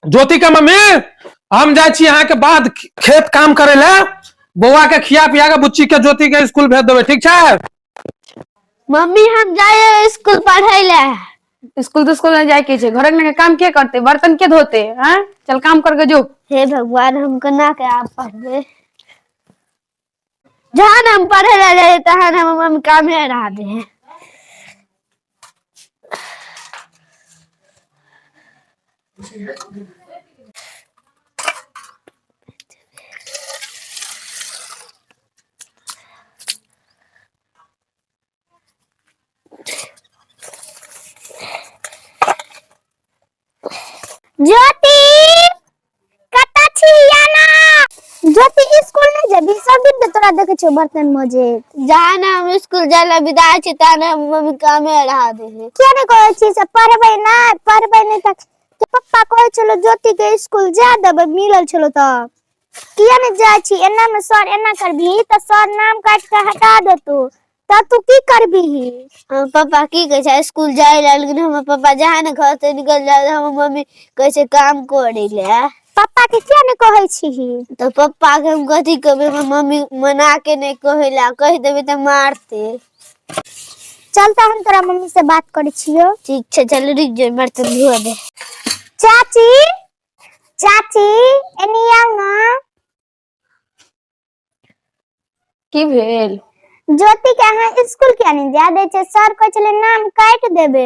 ज्योति के मम्मी, हम जाइ छी अहाँके बाद खेत काम करे ले। बौआ के खिया पिया के बुच्ची के ज्योति के स्कूल भेज देबै, ठीक छै? मम्मी, हम जाए स्कूल पढ़े ले। स्कूल तो स्कूल नहीं जाए के छै, घर में काम के करते, बर्तन के धोते हैं? चल, काम करके जो। हे भगवान, हम केना के आब पढ़बे? जहन हम पढ़े ले जाए तहन हम मम्मी कामे रहा दे हैं। ज्योति, कतऽ छी ना? ज्योति, स्कूल नहीं जेबी? सब दिन तऽ तोरा देखै छियौ बर्तन मजैत। जहन हम स्कूल जाय ला विदा छी तहन हम मम्मी कामे रहा दे है। किया नहि कहै छी से पढ़बै नहि, पढ़बै नहि? तऽ पप्पा कहै छलो ज्योति के स्कूल जा देबै, मिलल छलो, तऽ किया नहि जाइ छी? एना मे सर एना करबही तऽ सर नाम काटि के हटा देतौ, तऽ तू की करबीही? हमर पप्पा की कहै छै स्कूल जाय ला, लेकिन हमर पप्पा जहाँ ने घर से निकल जाय, हमर मम्मी कहै छै काम करे ला। पप्पा के किया नहि कहै छीही? तऽ पप्पा के हम कथी कहबै? हमर मम्मी मना के नहि कहै ला, कहि देबै तऽ मारते। चल तऽ हम तोरा मम्मी से बात करै छियौ। ठीक छै, चल, रुकि जो, बर्तन धोआ दे। चाची, चाची, एनी आउ ना। की भेल? ज्योति के अहाँ स्कूल किया नहि जा दै छै? सर कहै छलै नाम काटि देबै।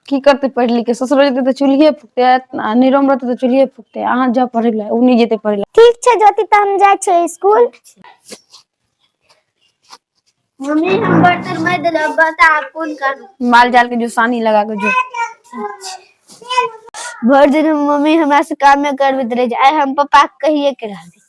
की करते पढ़ि लिख के? ससुरो जेतै तऽ चूल्हिए फूकतै आ नैहरोमे रहतै तऽ चूल्हिए फूकतै। अहाँ जाउ पढ़ै लए, ओ नहि जेतै पढ़ै लए। ठीक छै ज्योति, तऽ हम जाइ छियै स्कूल। मम्मी, हम बर्तन मारि देलहुँ, बता कोन काम? माल जाल के जो सानी लगा के जो। भरि दिन हम मम्मी हमरा से कामे करबैत रहे छै। आइ हम पप्पा के कहिए के रहबै।